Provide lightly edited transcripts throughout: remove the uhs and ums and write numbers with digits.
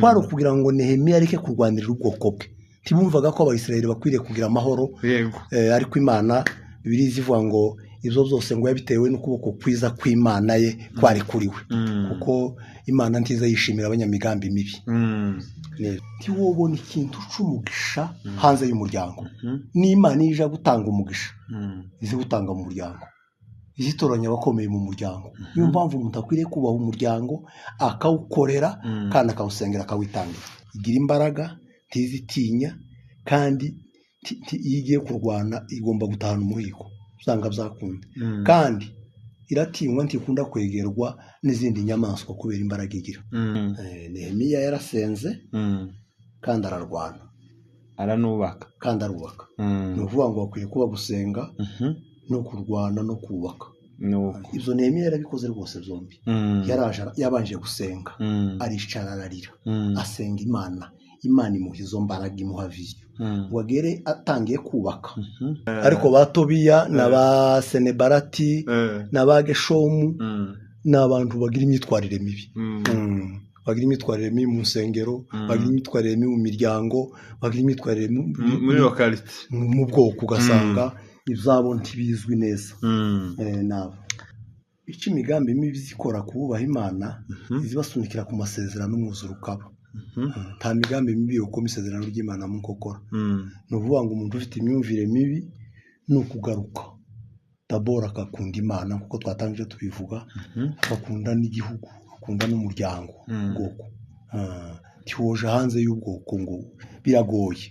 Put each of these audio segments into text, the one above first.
Kwari ukugira ngo Nehemiya areke kurwanirira ubwoko bwe. Ntibumvaga ko Abayisiraheli bakwiriye kugira amahoro. Ariko Imana, Bibiliya izivuga ngo ibyo byose ngo yabitewe n'ukuboko kwiza kw'Imana ye kwari kuri we, kuko Imana ntiza yishimira abanyamigambi mibi. Ntiwobona ikintu c'umugisha hanze y'umuryango. N'Imana iyo ija gutanga umugisha, izi gutanga mu muryango, izitoranya abakomeye mu muryango. Niyo mpamvu umuntu akwiriye kubaha umuryango, akawukorera kandi akawusengera, akawitangira. Igira imbaraga, ntizitinya, kandi iyo igiye kurwana igomba gutahana umuhigo, usanga byakunda. Kandi iratinywa, ntikunda kwegerwa n'izindi nyamaswa kubera imbaraga igira. Nehemiya yarasenze kandi ararwana. Aranubaka. Kandi arubaka. Ni ukuvuga ngo bakwiye kuba gusenga no kurwana no kubaka. Ibyo Nehemiya yarabikoze rwose byombi. Yabanje gusenga, aricara, ararira, asenga Imana. Imana imuha izo mbaraga, imuha vision ngo agere atangiye kubaka. Ariko ba Tobiya na ba Senebarati na ba Geshomu ni abantu bagira imyitwarire mibi. Bagira imyitwarire mibi mu nsengero, bagira imyitwarire mibi mu miryango, bagira imyitwarire muri localité, mu bwoko, ugasanga ibyabo ntibizwi neza. Nabo icyo imigambi mibi zikora kububaha Imana, izibasunikira ku masezerano, umwuzure ukaba. Nta migambi mibi yokoma isezerano ry'Imana mu nkokora. Ni ukuvuga ngo umuntu ufite imyumvire mibi ni ukugaruka dabora agakunda Imana, kuko twatangije tubivuga, agakunda n'igihugu, agakunda n'umuryango, ubwoko. Ntiwoje hanze y'ubwoko ngo biragoye.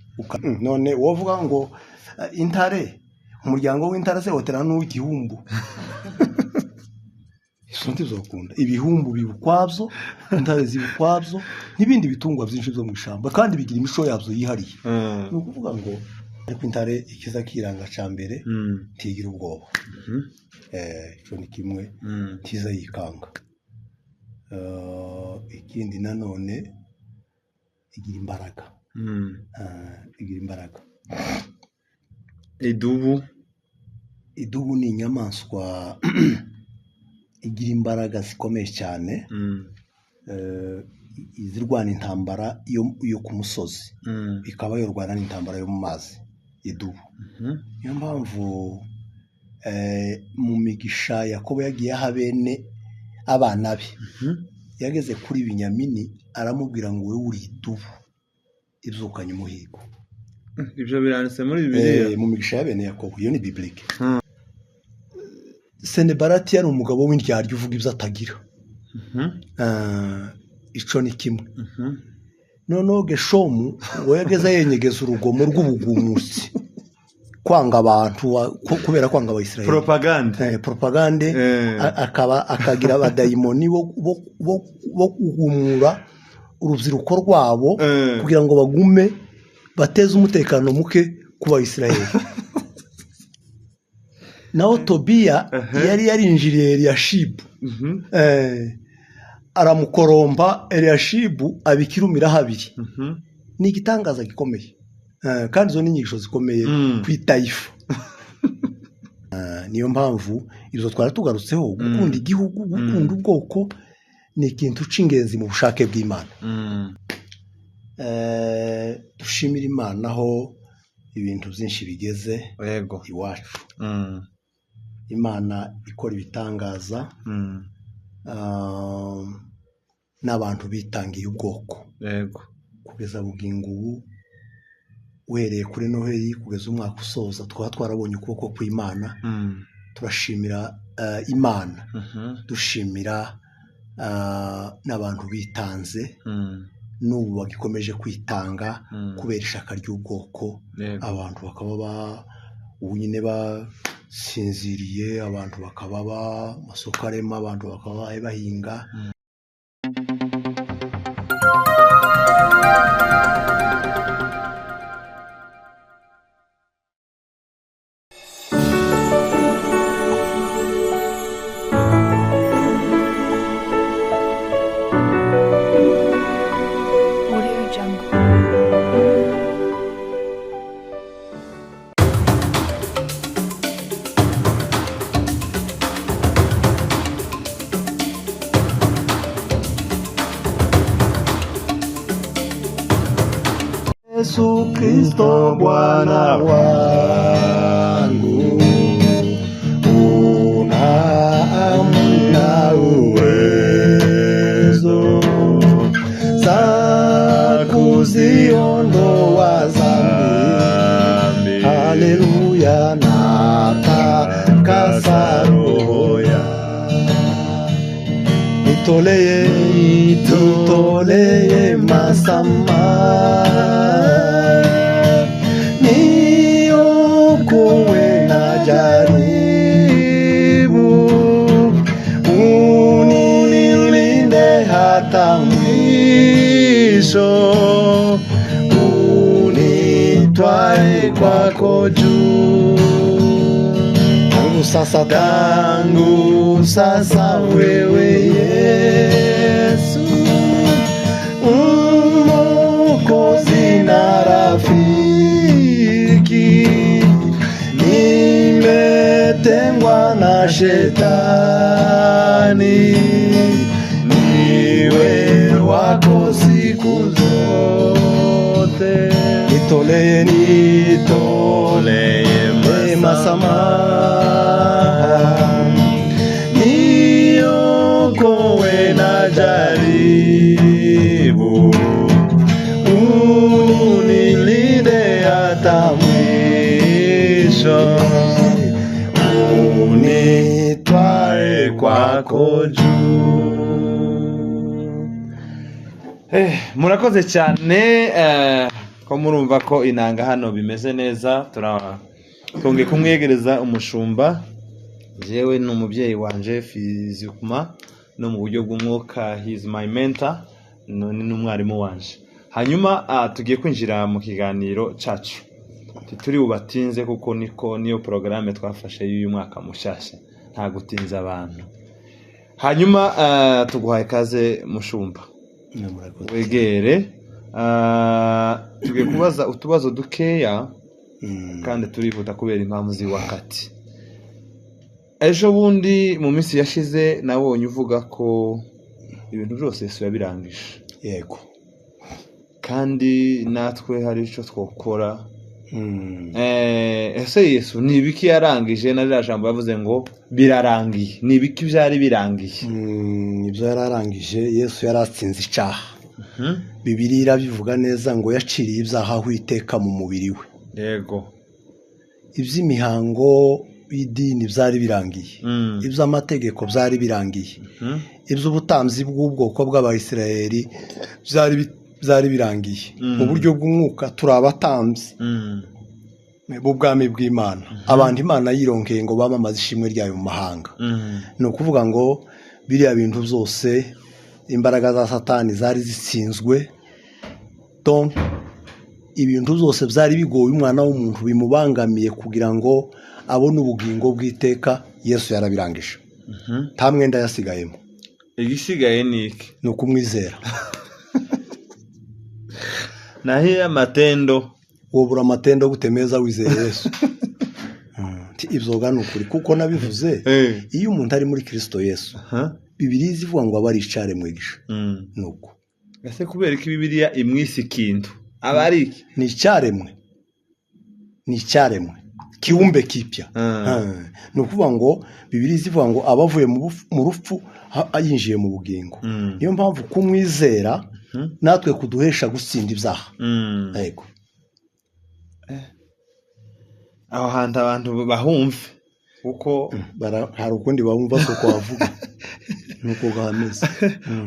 None wovuga ngo intare, umuryango w'intare se wotera n'uw'igihumbu? Izo ntizokunda. Ibihumbu biba ukwabyo, intare ziba ukwabyo, n'ibindi bitungwa byinshi byo mu ishyamba, kandi bigira imico yabyo yihariye. Ni ukuvuga ngo ariko intare ikiza kiranga cya mbere, ntigira ubwoba. Icyo ni kimwe, ntiza yikanga. Ikindi nanone igira imbaraga. Igira imbaraga. Idubu. Idubu ni inyamaswa igira imbaraga zikomeye cyane, izirwana intambara yo ku musozi, ikaba yorwana n'intambara yo mu mazi, idubu. Niyo mpamvu mu migisha Yakobo yagiye aha bene abana be, yageze kuri Binyamini aramubwira ngo wowe uri idubu ibyukanye umuhigo. Ibyo biranditse muri Bibiliya? Mu migisha ya bene Yakobo, iyo ni biblique. Senebarati yari umugabo w'indyarya uvuga ibyo atagira. Ico ni kimwe. Noneho Geshomu ngo yageze yenyegeza urugomo rw'ubugumusi, kwanga abantu, kubera kwanga Abayisiraheli. Propagande. Propagande. Akaba akagira abadayimoni bo kugumura urubyiruko rwabo kugira ngo bagume bateze umutekano muke ku Bayisiraheli. Naho Tobiya yari yarinjiriye Eliyashibu, aramukoromba, Eliyashibu abikirumira habiri. Ni igitangaza gikomeye. Kandi izo ni inyigisho zikomeye ku itayifa. Niyo mpamvu ibyo twari tugarutseho, gukunda igihugu, gukunda ubwoko, ni ikintu c'ingenzi mu bushake bw'Imana. Dushimire Imana aho ibintu byinshi bigeze iwacu. Imana ikora ibitangaza, n'abantu bitangiye ubwoko. Kugeza bugingo ubu, uhereye kuri Noheli kugeza umwaka usoza, twaba twarabonye ukuboko kw'Imana. Turashimira Imana, dushimira n'abantu bitanze, n'ubu bagikomeje kwitanga kubera ishaka ry'ubwoko. Abantu bakaba ubu nyine basinziriye, abantu bakaba amasoko arema, abantu bakaba bahinga. Audio Jungle. Yesu Kristo Bwana wangu, una amri na uwezo za kuziondoa dhambi. Haleluya, natakasa roho yangu. Nitolee, nitolee masamaha, niokoe na jaribu, unilinde hata mwisho, unitwae kwako juu. Tangu sasa, tangu sasa wewe Yesu, Mwokozi na rafiki, nimetengwa na shetani, niwe wako siku zote. Nitolee, nitolee masamaha, niokoe na jaribu, unilinde hata mwisho, unitwae kwako juu. Murakoze cyane, ko murumva ko inanga hano bimeze neza. Twongeye kumwegereza umushumba. Jewe ni umubyeyi wanje fizikuma no mu buryo bw'umwuka, he is my mentor, ni n'umwarimu wanje. Hanyuma tugiye kwinjira mu kiganiro cacu, tituri bubatinze kuko niko niyo porogaramu twafashe y'uyu mwaka mushasha, nta gutinza abantu. Hanyuma tuguhaye ikaze mushumba, wegere. Tugiye kubaza utubazo dukeya kandi turihuta kubera impamvu z'iwakati. Ejo bundi mu minsi yashize nabonye uvuga ko ibintu byose Yesu yabirangije. Yego. Kandi natwe hari icyo twokora. Ese Yesu ni ibiki yarangije? Na ririya jambo yavuze ngo birarangiye, ni ibiki byari birangiye? Ibyo yararangije, Yesu yaratsinze icyaha. Bibiliya irabivuga neza ngo yaciriye ibyaha aho iteka mu mubiri we. Yego. Iby'imihango y'idini byari birangiye, iby'amategeko byari birangiye, iby'ubutambyi bw'ubwoko bw'Abayisiraheli byari birangiye. Mu buryo bw'umwuka turi abatambyi b'ubwami bw'Imana, abantu Imana yironkeye ngo bamamaze ishimwe ryayo mu mahanga. Ni ukuvuga ngo biriya bintu byose imbaraga za Satani zari zitsinzwe. Donc ibintu byose byari bigoye umwana w'umuntu bimubangamiye kugira ngo abone ubugingo bw'iteka, Yesu yarabirangije. Nta mwenda yasigayemo. Igisigaye ni iki? Ni ukumwizera. Nahiye amatendo. Wobura amatendo gutemeza wizeye Yesu. Ibyo ni ukuri kuko nabivuze. Iyo umuntu ari muri Kristo Yesu, Bibiliya ivuga ngo aba ari icyaremwe gisha. Nuko ese kubera ko Bibiliya imwisi ikintu aba ari iki? Ni icyaremwe, ni icyaremwe kiumbe kipya. Ni ukuvuga ngo Bibiliya ivuga ngo abavuye mu rupfu yinjiye mu bugingo. Niyo mpamvu kumwizera natwe kuduhesha gutsinda ibyaha. Yego. Aho hantu abantu bahumve kuko hari ukundi bumva kuko wavuga nuko gameze.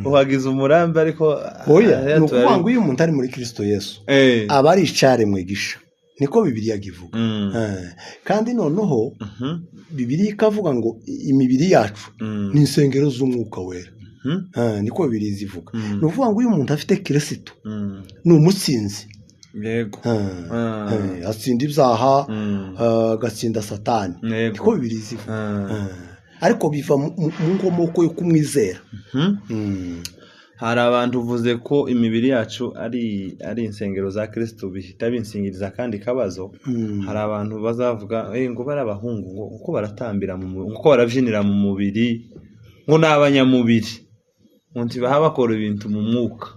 Uhagize umurambi ariko oya, ni ukuvuga ngo iyo umuntu ari muri Kristo Yesu aba ari icyaremwe gisha, niko Bibiliya ivuga. Kandi noneho Bibiliya ikavuga ngo imibiri yacu ni insengero z'umwuka wera. Niko Bibiliya ivuga. Ni ukuvuga ngo iyo umuntu afite Kristo ni umutsinzi. Yego. Atsinda ibyaha, agatsinda Satani. Niko Bibiliya ivuga. Ariko biva mu nkomoko yo kumwizera. Hari abantu uvuze ko imibiri yacu ari insengero za Kristo, bihita binsingiriza kandi kabazo. Hari abantu bazavuga ngo bari abahungu ngo uko baratambira mu uko barabyinira mu mubiri ngo n'abanyamubiri, ngo ntibaha bakora ibintu mu mwuka.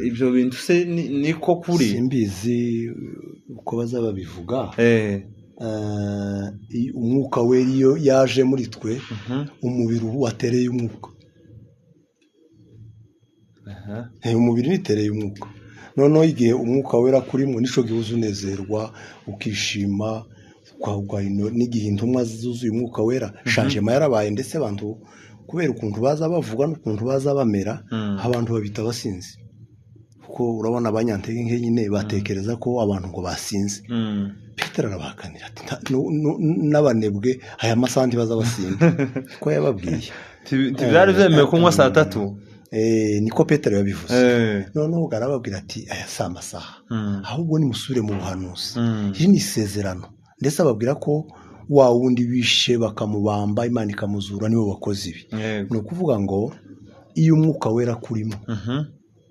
Ibyo bintu se niko kuri? Simbizi uko bazababivuga. Umwuka wera iyo yaje muri twe, umubiri ubu watereye umwuka. Umubiri nitereye umwuka. Noneho igihe umwuka wera kurimo nico gihe uzunezerwa, ukishima, n'igihe intumwa zuzuye umwuka wera. Shanjema yarabaye, ndetse abantu kubera ukuntu baza bavuga n'ukuntu baza bamera, abantu babita abasinzi. Kuko urabona abanyantege nke nyine batekereza ko abantu ngo basinze. Petero arabahakanira ati n'abanebwe aya masaha ntibaza basinda. Ko yababwiye. Ntibyari byemewe kunywa saa 3. Niko Petero yabivuze. Noneho arababwira ati aya si amasaha, ahubwo nimusubire mu buhanuzi. Iri ni isezerano. Ndetse ababwira ko wa wundi bishe bakamubamba Imana ikamuzura niwe wakoze ibi. Ni ukuvuga ngo iyo umwuka wera kurimo,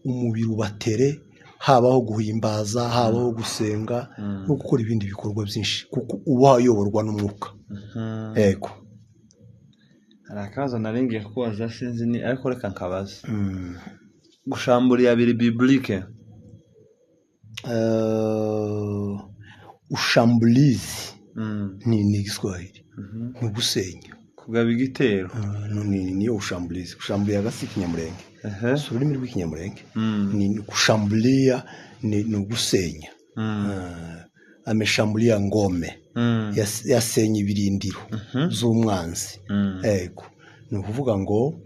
umubiri ubatere, habaho guhimbaza, habaho gusenga no gukora ibindi bikorwa byinshi, kuko uba wayoborwa n'umwuka. Yego. Hari akabazo naringiye kubaza sinzi ni, ariko reka nkabaza. Gushamburiya biri biblique. Ushambulizi ni Igiswahili. Ni ugusenya, kugaba igitero. Niyo ushambulizi. Gushambulia gasi Ikinyamurenge. Si ururimi rw'Ikinyamurenge. Ni gushambulia, ni ugusenya. Ameshambulia ngome. Yasenye ibirindiro z'umwanzi. Yego. Ni ukuvuga ngo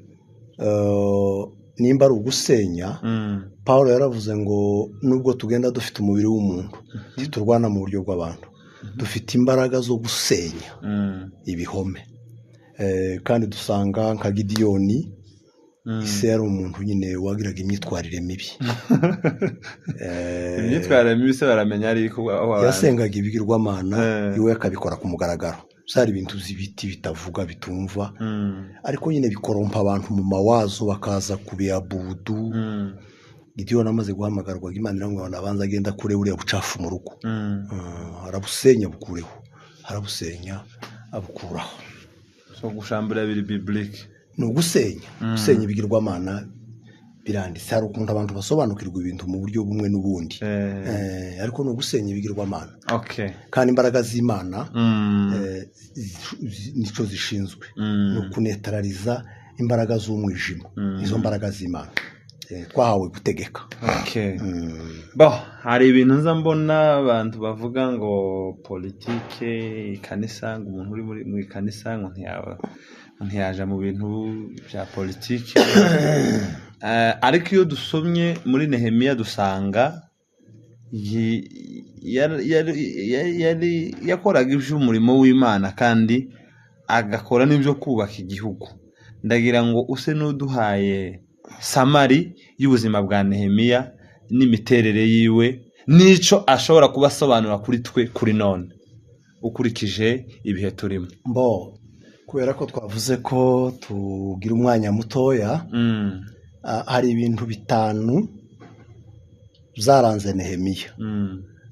nimba ari ugusenya, Paul yaravuze ngo nubwo tugenda dufite umubiri w'umuntu, ntiturwana mu buryo bw'abantu. Dufite imbaraga zo gusenya ibihome. Kandi dusanga nka Gidiyoni, ise yari umuntu nyine wagiraga imyitwarire mibi. Imyitwarire mibi se baramenya ariko yasengaga ibigirwamana, iwe akabikora ku mugaragaro. Byari ibintu by'ibiti bitavuga bitumva, ariko nyine bikorompa abantu mu mawazo bakaza kubiabudu. Gidiyoni amaze guhamagarwa, Imana iramubwira ngo abanze agenda kure uriya bucafu mu rugo. Arabusenya bukureho, arabusenya abukuraho. So gushambura biri biblique. Ni ugusenya, gusenya ibigirwamana biranditse. Hari ukuntu abantu basobanukirwa ibintu mu buryo bumwe n'ubundi, ariko ni ugusenya ibigirwamana. Kandi imbaraga z'Imana nico zishinzwe, ni ukunetraliza imbaraga z'umwijima. Izo mbaraga z'Imana twahawe gutegeka. Hari ibintu nza mbona abantu bavuga ngo politike ikanisa, ngo umuntu uri mu ikanisa ngo ntiyaja mu bintu bya politike. Ariko iyo dusomye muri Nehemiya dusanga yari yakoraga iby'umurimo w'Imana kandi agakora n'ibyo kubaka igihugu. Ndagira ngo use n'uduhaye samari y'ubuzima bwa Nehemiya n'imiterere yiwe n'ico ashobora kuba asobanura kuri twe kuri none ukurikije ibihe turimo. Mbo kubera ko twavuze ko tugira umwanya mutoya, hari ibintu 5 byaranze Nehemiya.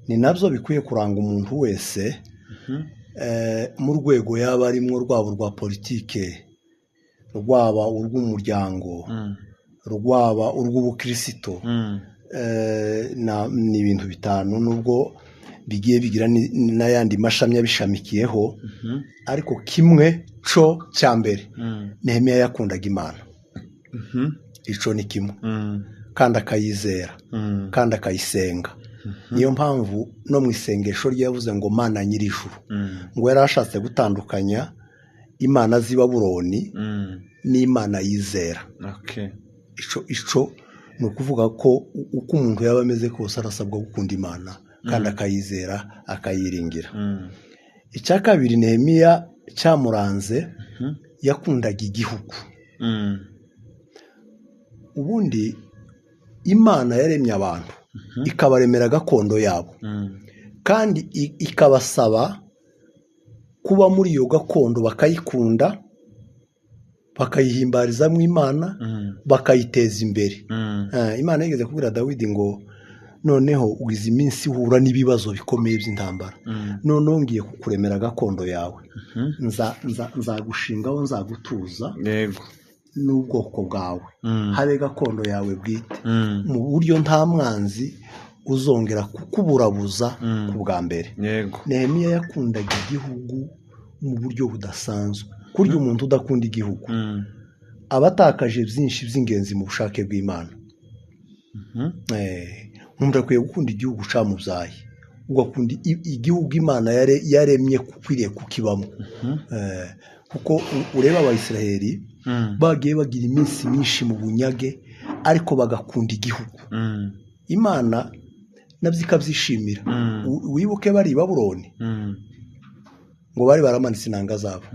Ni nabyo bikwiye kuranga umuntu wese mu rwego yaba arimo, rwaba rwa politike, rwaba urw'umuryango, rwaba urw'ubukristo. Ni ibintu 5 nubwo bigiye bigira n'ayandi mashami abishamikiyeho, ariko kimwe cyo cya mbere, Nehemiya yakundaga Imana. Ico ni kimwe, kandi akayizera, kandi akayisenga. Niyo mpamvu no mu isengesho rye yavuze ngo Mana nyir'ijuru, ngo yari ashatse gutandukanya Imana z'i Babuloni n'Imana yizera. Ico ni ukuvuga ko uko umuntu yaba ameze kose arasabwa gukunda Imana kandi akayizera, akayiringira. Icya kabiri Nehemiya cyamuranze, yakundaga igihugu. Ubundi Imana yaremye abantu, ikabaremera gakondo yabo, kandi ikabasaba kuba muri iyo gakondo, bakayikunda, bakayihimbarizamo Imana, bakayiteza imbere. Imana yigeze kubwira Dawidi ngo noneho ugize iminsi uhura n'ibibazo bikomeye by'intambara, noneho ngiye kukuremera gakondo yawe, nzagushingaho, nzagutuza. Yego. n'ubwoko bwawe, habe gakondo yawe bwite, mu buryo nta mwanzi uzongera kukuburabuza ku bwa mbere. Nehemiya yakundaga igihugu mu buryo budasanzwe. Kurya umuntu udakunda igihugu aba atakaje byinshi by'ingenzi mu bushake bw'Imana. Umuntu akwiye gukunda igihugu camubyaye, ugakunda igihugu Imana yaremye ukwiriye kukibamo. Kuko ureba Abayisiraheli bagiye bagira iminsi myinshi mu bunyage, ariko bagakunda igihugu. Imana nabyo ikabyishimira. Wibuke bari i Babuloni ngo bari baramanitse inanga zabo,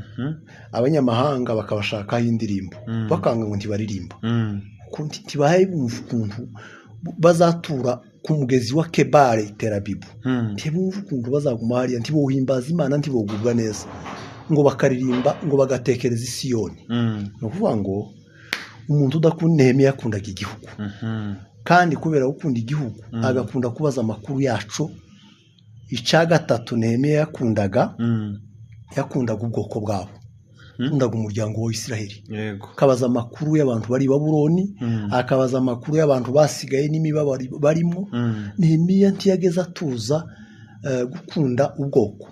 abanyamahanga bakabashakaho indirimbo, bakanga ngo ntibaririmba, ntibahe bumva ukuntu bazatura ku mugezi wa Kebare Terabibu, ntibumva ukuntu bazaguma hariya, ntibohimbaza Imana, ntibogubwa neza, ngo bakaririmba ngo bagatekereza Isiyoni. Ni ukuvuga ngo umuntu udakunda, Nehemiya yakundaga igihugu, kandi kubera gukunda igihugu agakunda kubaza amakuru yacu. Icya gatatu Nehemiya yakundaga ubwoko bwabo, yakundaga umuryango wa Isiraheli, akabaza amakuru y'abantu bari i Babuloni, akabaza amakuru y'abantu basigaye n'imibabaro barimo. Nehemiya ntiyageze atuza gukunda ubwoko.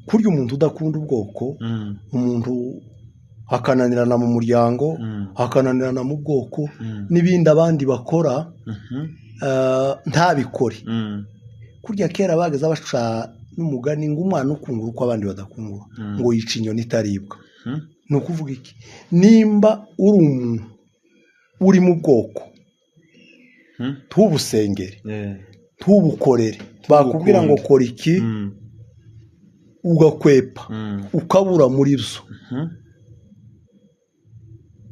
Kurya umuntu udakunda ubwoko, umuntu akananirana mu muryango, akananirana mu bwoko, n'ibindi abandi bakora ntabikore. Kurya kera bageze baca n'umugani ngo umwana ukungura uko abandi badakungura, ngo yica inyoni itaribwa. Ni ukuvuga iki? Nimba uri umuntu uri mu bwoko, ntubusengere, ntubukorere, bakubwira ngo kora iki, ugakwepa, ukabura muri byo,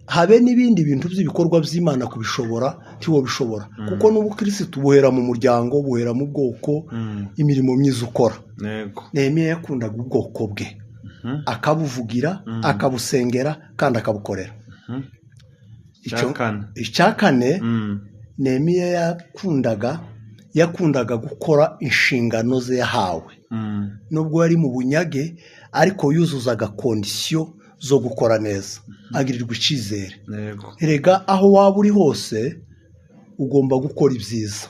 habe n'ibindi bintu by'ibikorwa by'Imana kubishobora ntiwobishobora, kuko n'ubukirisitu buhera mu muryango, buhera mu bwoko, imirimo myiza ukora. Nehemiya yakundaga ubwoko bwe, akabuvugira, akabusengera kandi akabukorera. Icya kane, Nehemiya yakundaga gukora inshingano ze yahawe. Nubwo yari mu bunyage, ariko yuzuzaga kondisiyo zo gukora neza, agirirwa icyizere. Erega aho waba uri hose ugomba gukora ibyiza,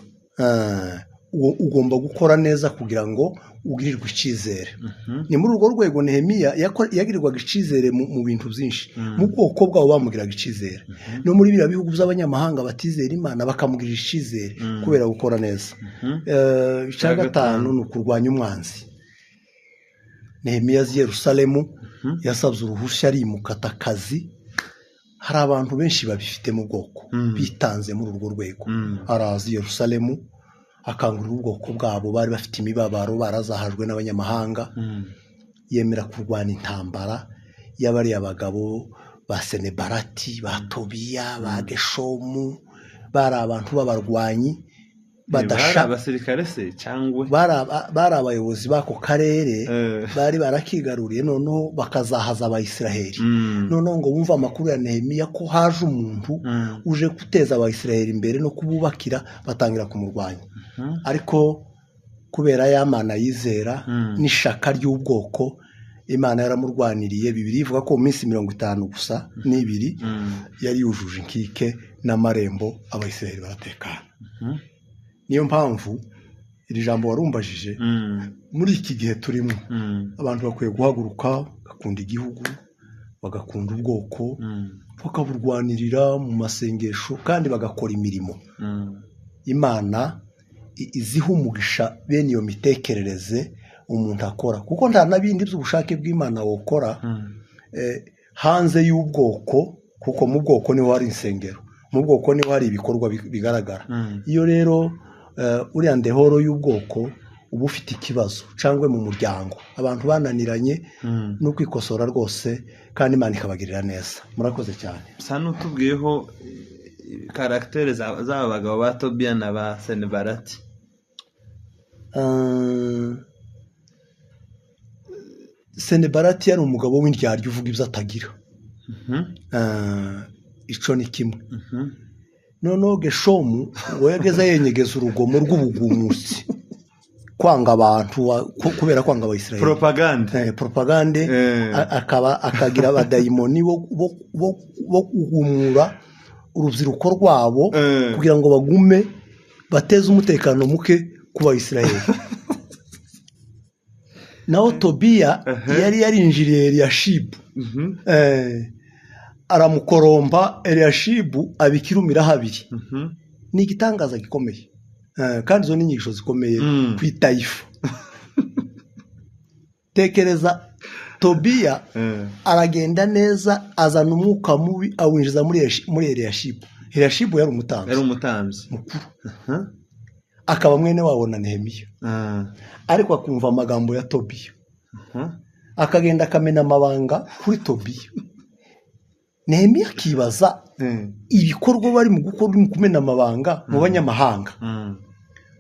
ugomba gukora neza kugira ngo ugirirwe icyizere. Ni muri urwo rwego Nehemiya yagirirwaga icyizere mu bintu byinshi. Mu bwoko bwabo bamugiraga icyizere, no muri biriya bihugu by'abanyamahanga batizera Imana bakamugirira icyizere kubera gukora neza. Icya gatanu ni ukurwanya umwanzi. Nehemiya azi Yerusalemu, yasabye uruhushya arimukata akazi. Hari abantu benshi babifite mu bwoko, bitanze muri urwo rwego. Arazi Yerusalemu, akangurira ubwoko bwabo bari bafite imibabaro, barazahajwe n'abanyamahanga. Yemera kurwana intambara y'abariya bagabo ba Senebarati, ba Tobiya, ba Geshomu, bari abantu b'abarwanyi abasirikare se cyangwa bari abayobozi b'ako karere, bari barakigaruriye, noneho bakazahaza Abayisiraheli. Noneho ngo bumve amakuru ya Nehemiya ko haje umuntu uje guteza Abayisiraheli imbere no kububakira, batangira kumurwanya. Ariko kubera ya Mana yizera n'ishaka ry'ubwoko, Imana yaramurwaniriye. Bibiliya ivuga ko mu minsi 50 gusa n'ibiri yari yujuje inkike n'amarembo, Abayisiraheli baratekana. Niyo mpamvu iri jambo warumbajije, muri iki gihe turimo abantu bakwiye guhaguruka bagakunda igihugu, bagakunda ubwoko, bakaburwanirira mu masengesho, kandi bagakora imirimo. Imana iziha umugisha bene iyo mitekerereze umuntu akora, kuko nta n'abindi by'ubushake bw'Imana wokora hanze y'ubwoko, kuko mu bwoko niho hari insengero, mu bwoko niho hari ibikorwa bigaragara. Iyo rero uriya ndehoro y'ubwoko uba ufite ikibazo cyangwa mu muryango abantu bananiranye no kwikosora rwose, kandi Imana ikabagirira neza. Murakoze cyane. Sa n'utubwiyeho karagitere z'aba bagabo ba Tobiya na ba Senebarati. Senebarati yari umugabo w'indyarya uvuga ibyo atagira, icyo ni kimwe. Noneho Geshomu ngo yageze yenyegeza urugomo rw'ubugumusi, Kwanga abantu, kubera kwanga Abayisiraheli. Propagande. Propagande. Akaba akagira abadayimoni bo guhumura urubyiruko rwabo kugira ngo bagume bateze umutekano muke ku Bayisiraheli. Naho Tobiya yari yarinjiriye Eliyashibu, aramukoromba, Eliyashibu abikirumira habiri. Ni igitangaza gikomeye, kandi izo ni inyigisho zikomeye ku itayifa. Tekereza Tobiya aragenda neza, azana umwuka mubi awinjiza muri Eliyashibu. Eliyashibu yari umutambyi, yari umutambyi mukuru, akaba mwene wabo na Nehemiya, ariko akumva amagambo ya Tobiya, akagenda akamena amabanga kuri Tobiya. Nehemiya akibaza ibikorwa bari mu gukora, mu kumena amabanga mu banyamahanga.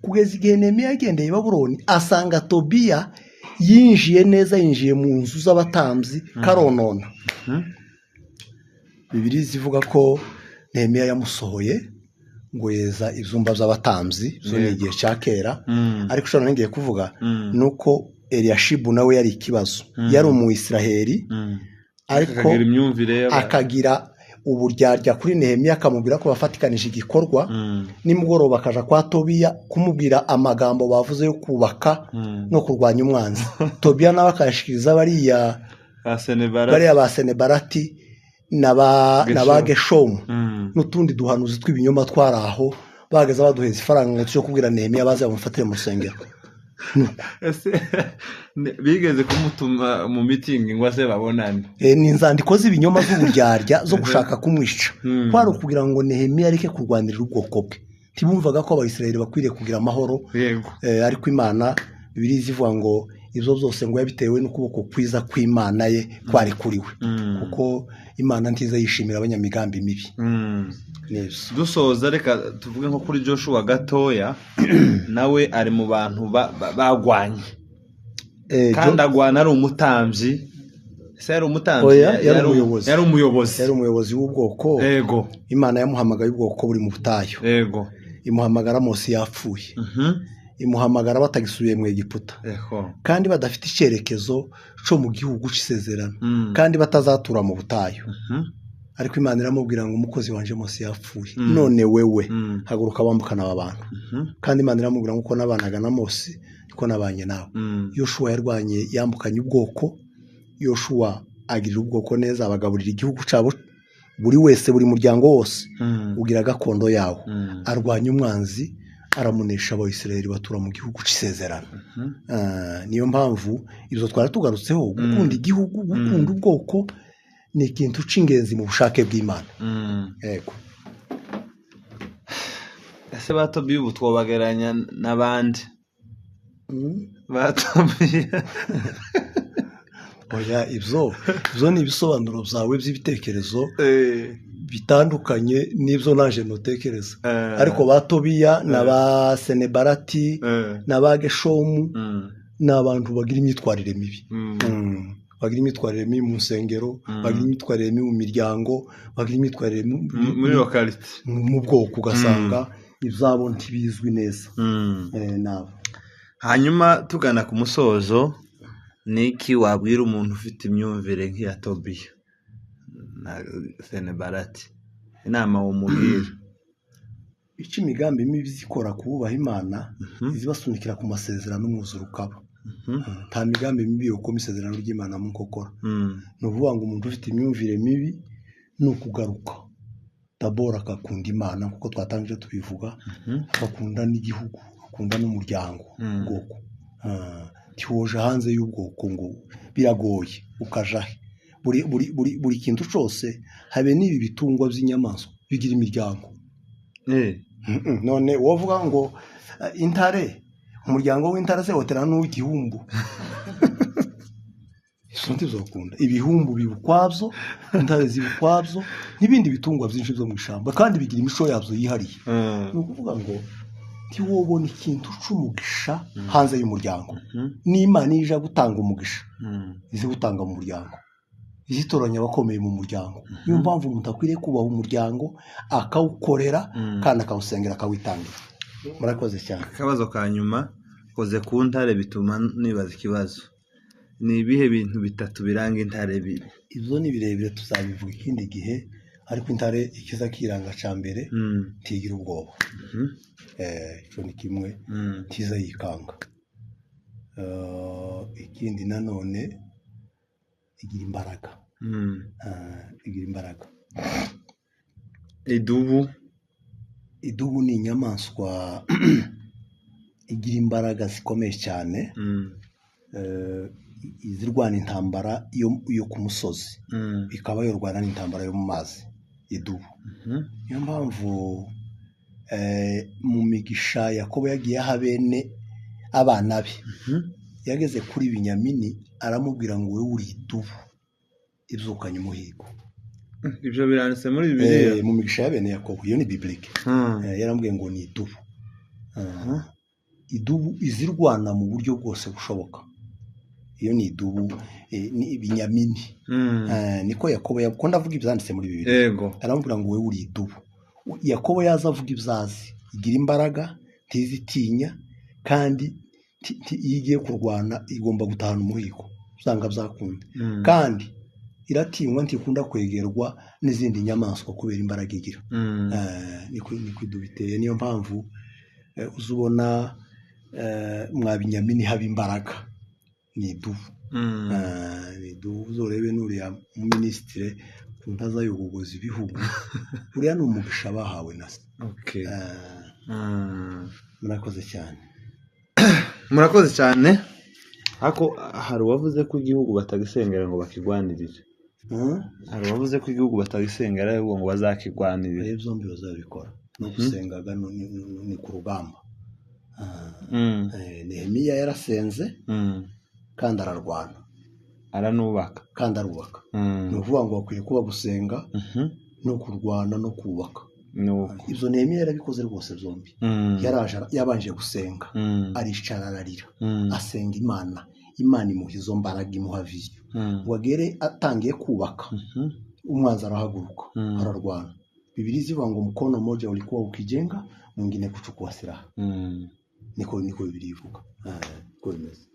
Kugeza igihe Nehemiya yagendeye i Babuloni, asanga Tobiya yinjiye neza, yinjiye mu nzu z'abatambyi karonona. Bibiliya zivuga ko Nehemiya yamusohoye ngo yeza ibyumba by'abatambyi, zo ni igihe cya kera. Ariko ushobora ngiye kuvuga nuko Eliyashibu nawe yari ikibazo, yari Umuyisiraheli, ariko akagira uburyarya kuri Nehemiya, akamubwira ko bafatikanije igikorwa. Nimugoroba akaja kwa Tobiya kumubwira amagambo bavuze yo kubaka no kurwanya umwanzi. Tobiya nawe akayashikiriza bariya ba Senebarati na ba Geshomu n'utundi duhanuzi tw'ibinyoma twari aho, bageze baduheza ifaranga cyo kubwira Nehemiya baze bamufatire mu rusengero. Ese bigeze kumutuma mu mitingi ngo ase babonane? Ni inzandiko z'ibinyoma z'uburyarya zo gushaka kumwica, kwari ukugira ngo Nehemiya areke kurwanirira ubwoko bwe. Ntibumvaga ko Abayisiraheli bakwiriye kugira amahoro. Ariko Imana, Bibiliya ivuga ngo ibyo byose ngo yabitewe n'ukuboko kwiza kw'Imana ye kwari kuri we, kuko Imana ntiza yishimira abanyamigambi mibi. Dusoza reka tuvuge nko kuri Joshua gatoya, nawe ari mu bantu bagwanye, kandi agwana ari umutambyi. Ese yari umutambyi? Yari umuyobozi, yari umuyobozi w'ubwoko. Yego. Imana yamuhamagaye ubwoko buri mu butayu. Yego. Imuhamagara Mose yapfuye, imuhamagara batagisubiye mu Egiputa, kandi badafite icyerekezo cyo mu gihugu cy'isezerano, kandi batazatura mu butayu. Ariko Imana iramubwira ngo umukozi wanje Mose yapfuye, none wewe haguruka wambukana aba bantu. Kandi Imana iramubwira ngo uko nabanaga na Mose niko nabanye nawe. Yoshuwa yarwanye, yambukanye ubwoko. Yoshuwa agirira ubwoko neza, abagaburira igihugu cyabo, buri wese, buri muryango wose ugira gakondo yawo. Arwanya umwanzi, aramunesha, Abayisiraheli batura mu gihugu cy'isezerano. Niyo mpamvu izo twari tugarutseho, gukunda igihugu, gukunda ubwoko ni ikintu cy'ingenzi mu bushake bw'Imana. Yego. Ese ba Tobiya ubu twobageranya n'abandi? Ba Tobiya. Oya, ibyo ni ibisobanuro byawe by'ibitekerezo bitandukanye n'ibyo naje ntutekereza. Ariko ba Tobiya na ba Senebarati na ba Geshomu ni abantu bagira imyitwarire mibi. Bagira imyitwarire mibi mu nsengero, bagira imyitwarire mibi mu miryango, bagira imyitwarire muri locality, mu bwoko, ugasanga ibyabo ntibizwi neza. Nabo. Hanyuma tugana ku musozo, niki wabwira umuntu ufite imyumvire nk'iya Tobiya na Senebarati? Inama wumubwira? Icyo imigambi mibi zikora kububaha Imana, izibasunikira ku masezerano umwuzuro ukaba. Nta migambi mibi yo gukoma isezerano ry'Imana mu nkokora. Ni ukuvuga ngo umuntu ufite imyumvire mibi ni ukugaruka dabora akakunda Imana, kuko twatangije tubivuga, akakunda n'igihugu, akakunda n'umuryango, ubwoko. Ntiwoje hanze y'ubwoko ngo biragoye ukaja he. Buri kintu cyose, habe n'ibi bitungwa by'inyamaswa bigira imiryango. None wovuga ngo intare, umuryango w'intare se wotera n'uw'igihumbu? Izo ntizokunda. Ibihumbu biba ukwabyo, intare ziba ukwabyo, n'ibindi bitungwa byinshi byo mu ishyamba, kandi bigira imico yabyo yihariye. Ni ukuvuga ngo ntiwobona ikintu cy'umugisha hanze y'umuryango. N'Imana iyo ije gutanga umugisha, izi gutanga mu muryango, izitoranya abakomeye mu muryango. Niyo mpamvu umuntu akwiriye kubaha umuryango, akawukorera kandi akawusengera, akawitangira. Murakoze cyane. Akabazo ka nyuma, Koze ku ntare bituma nibaza ikibazo. Ni ibihe bintu bitatu biranga intare? Ibyo ni birebire, tuzabivuga ikindi gihe, ariko intare ikiza kiranga cya mbere ntigira ubwoba. Icyo ni kimwe, ntiza yikanga. Ikindi nanone igira imbaraga. Igira imbaraga. Idubu. Idubu ni inyamaswa igira imbaraga zikomeye cyane, izirwana intambara yo ku musozi, ikaba yorwana n'intambara yo mu mazi. Idubu. Niyo mpamvu mu migisha Yakobo yagiye aha bene abana be, yageze kuri Binyamini aramubwira ngo wowe uri idubu ibyukanye umuhigo. Ibyo biranditse muri Bibiliya? Mu migisha ya bene Yakobo, iyo ni biblike. Yarambwiye ngo ni idubu. Idubu izirwana mu buryo bwose bushoboka. Iyo ni idubu, ni Binyamini. Niko Yakobo yakunda avuga ibyanditse muri Bibiliya. Yego. Aramubwira ngo wowe uri idubu. Yakobo yaza avuga ibyazi, igira imbaraga, ntizitinya, kandi iyo igiye kurwana igomba gutahana umuhigo, usanga byakunda. Kandi iratinywa, ntikunda kwegerwa n'izindi nyamaswa kubera imbaraga igira. Niko idubu iteye. Niyo mpamvu uzubona mwa Binyamini haba imbaraga, ni idubu. Ni idubu. Uzorebe n'uriya minisitire ku ntaza y'ubugozi ibihugu, uriya ni umugisha bahawe na se. Murakoze cyane. Murakoze cyane. Ariko hari uwavuze ko igihugu batagisengera ngo bakigwanirire. Hari uwavuze ko igihugu batagisengera ahubwo ngo bazakigwanirire. Byombi bazabikora. No gusengaga ni ku rugamba. Nehemiya yarasenze kandi ararwana, aranubaka kandi arubaka. Ni ukuvuga ngo bakwiye kuba gusenga no kurwana no kubaka. Ibyo Nehemiya yarabikoze rwose byombi. Yabanje gusenga, aricara ararira, asenga Imana. Imana imuha izo mbaraga, imuha viyo. Ngo agere atangiye kubaka, umwanzi arahaguruka, ararwana. Bibiliya ivuga ngo mkono mmoja ulikuwa ukijenga, mwingine kuchukua silaha. Niko Bibiliya ivuga. Niko bimeze.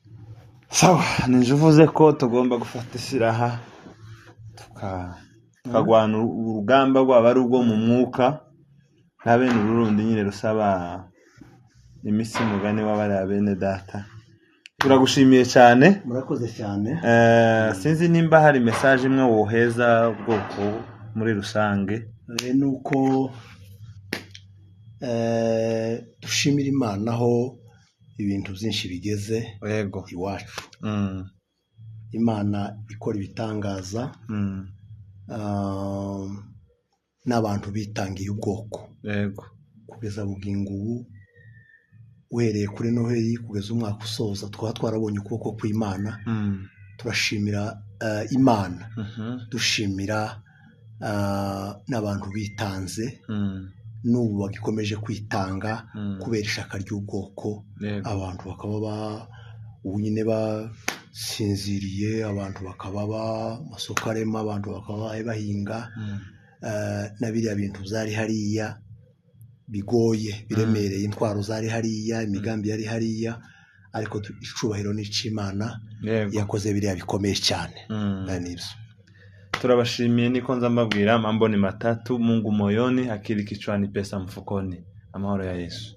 Sawa, nije uvuze ko tugomba gufata isilaha tukagwana urugamba rwaba ari urwo mu mwuka, nta bene urundi nyine rusaba imitsi mugani w'abari bene data. Turagushimiye cyane. Murakoze cyane. Sinzi nimba hari message imwe woheza ubwoko muri rusange. Nuko dushimira Imana aho ibintu byinshi bigeze. Yego. Iwacu. Imana ikora ibitangaza. N'abantu bitangiye ubwoko. Yego. Kugeza bugingo ubu, uhereye kuri Noheli kugeza umwaka usoza, twaba twarabonye ukuboko kw'Imana. Turashimira Imana. Dushimira n'abantu bitanze. N'ubu bagikomeje kwitanga kubera ishaka ry'ubwoko. Abantu bakaba ubu nyine basinziriye, abantu bakaba amasoko arema, abantu bakaba bahinga. Na biriya bintu byari hariya bigoye, biremereye, intwaro zari hariya, imigambi yari hariya, ariko icubahiro n'icimana yakoze biriya bikomeye cyane. Nibyo. Turabashimiye. Niko nza mbabwira, mambo ni matatu: Mungu moyoni, akili kichwani, pesa mfukoni. Amahoro ya Yesu.